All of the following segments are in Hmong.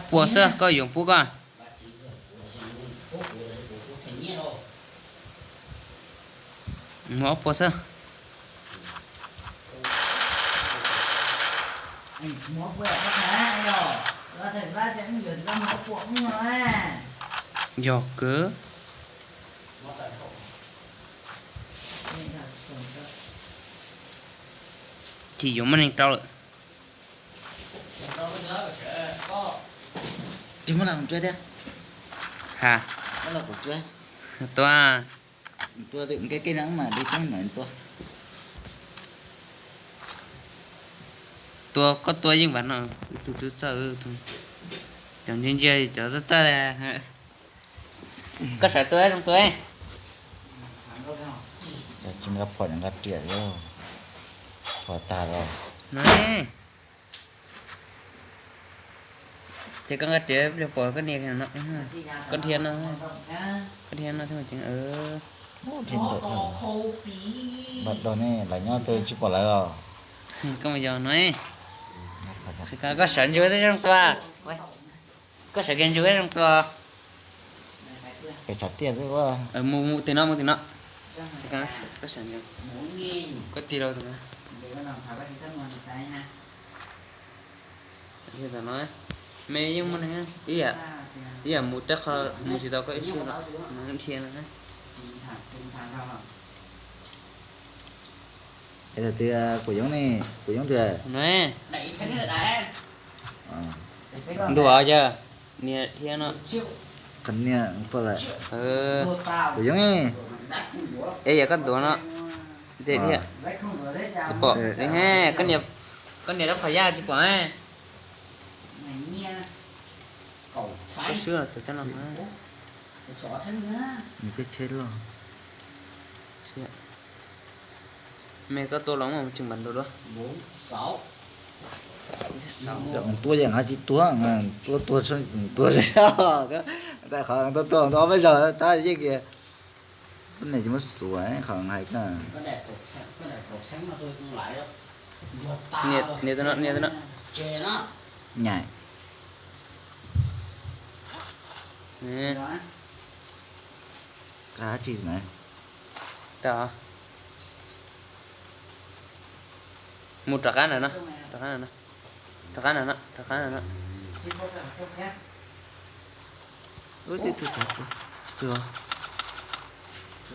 Pua xwb, koj yuav pub koj. Muab pua xwb. Yog kawg. Tsis yuav muaj neeg rau lawm. Tsis muab los kuv cuab thiab. Ha. Muab los kuv cuab. Tua. Tua kev kev no mas li teeb no tua. Tua koj tua yeej vam no, tus twb txawj, cov ntsia ntsia cov txawj txawj. Koj sawv tua zoo tua. Tsis nqa phom nqa riam, phom tag los. No, ces koj nqa riam pom koj niam no, koj dhia no, koj dhia no thiaj mas ceev. Npam do ne, lawv nyob twg tsis pom lawv los. Koj mus yos no, koj sawv ntsug thiab zoo tua. Koj sawv kiag ntsug thiab zoo tua. Pes tshav tiaj xwb. Mus, mus tim no, mus tim no. Koj sawv ntsug, koj tig rau tus no. Ntawm no, me yeej muaj neeg, ib yam mus tej qho mus tsis tau koj ib sij no, dhia no. Es tias kuv yoob ne, kuv yoob tias ntuas yog niam dhia no. Qhov niam, kuv yoob ne. Es yog koj ntuas no, thiaj pom, koj niam rab phom yaj tsis pom. Koj swb los tus teb no. Nws tsheb tsheb loj. Me koj tua los mus tseem npam nrog dua. Tua yeej nqa tsis tuag, tua tuag tsis tuag. Qhov tua tuag tua ob peb zaug tab yeej kiag. Koj niam tsis muab xuas qhov hais koj. Nias tus no, nias tus no. Nyaim. Qab tsis na. Mus rov qab ntawm no, rov qab ntawm no, rov qab ntawm no, rov qab ntawm no. Tus, tus, tus, tus.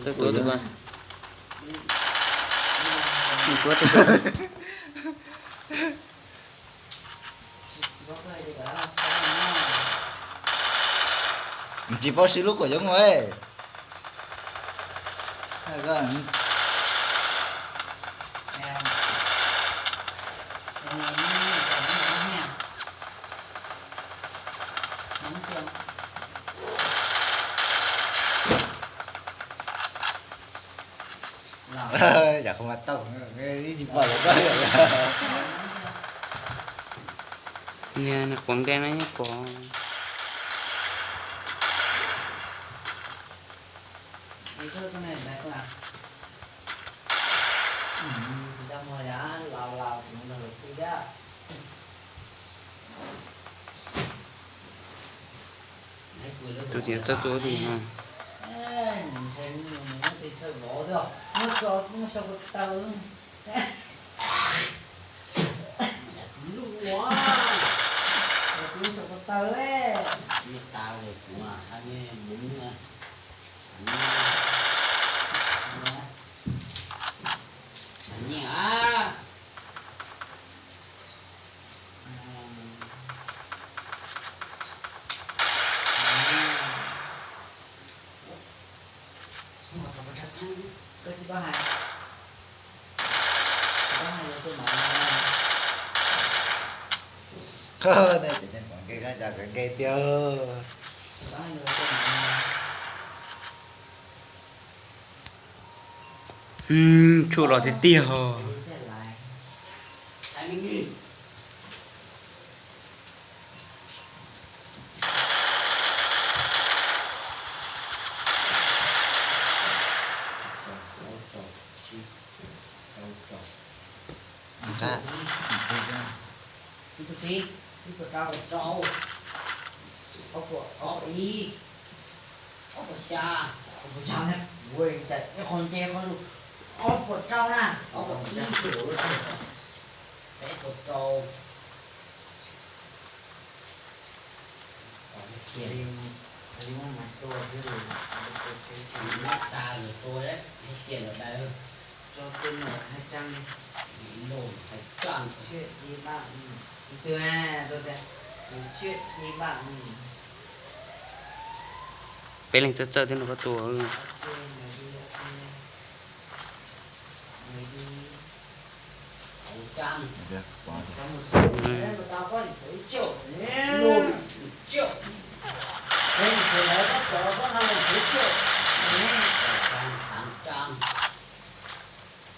Tus, tus, tus. Tsis paub siv lub kuam yoob mus. Yam qhov mas tau, ib tsis pom lawm. Niag quav nkaus no yeej pom. Tus tias txawj tua tus no. Qhov ne ces neeg quav nkaus no cas quav nkaus tiag. Tshuaj los tiag tiag os. Ob puas rau, ob puas, ob puas ib, ob puas xya, ob puas xya na, ua cas ib qho nce qhov lus, ob puas rau na, ob puas ib, peb puas rau. Hais li, hais li muab mas tua xwb, hais li tua xwb, nab tas lawm tua, hais tias lawm daws, tso tej no hais tsaa li, hais tsaa, tsiaj ib pab, ib tug, tua tias, tsiaj ib pab. Peb leeg txawj txawj thiab no koj tua.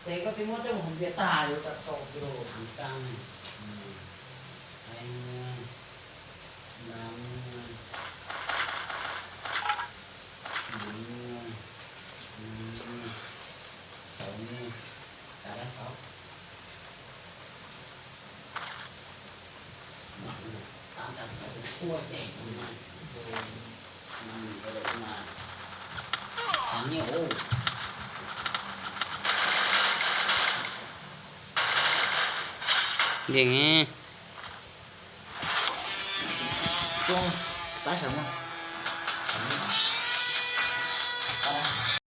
Ces koj twb muab coj mus hauv npias tag yuav tau tau kiag. Ntiag, pab saum no.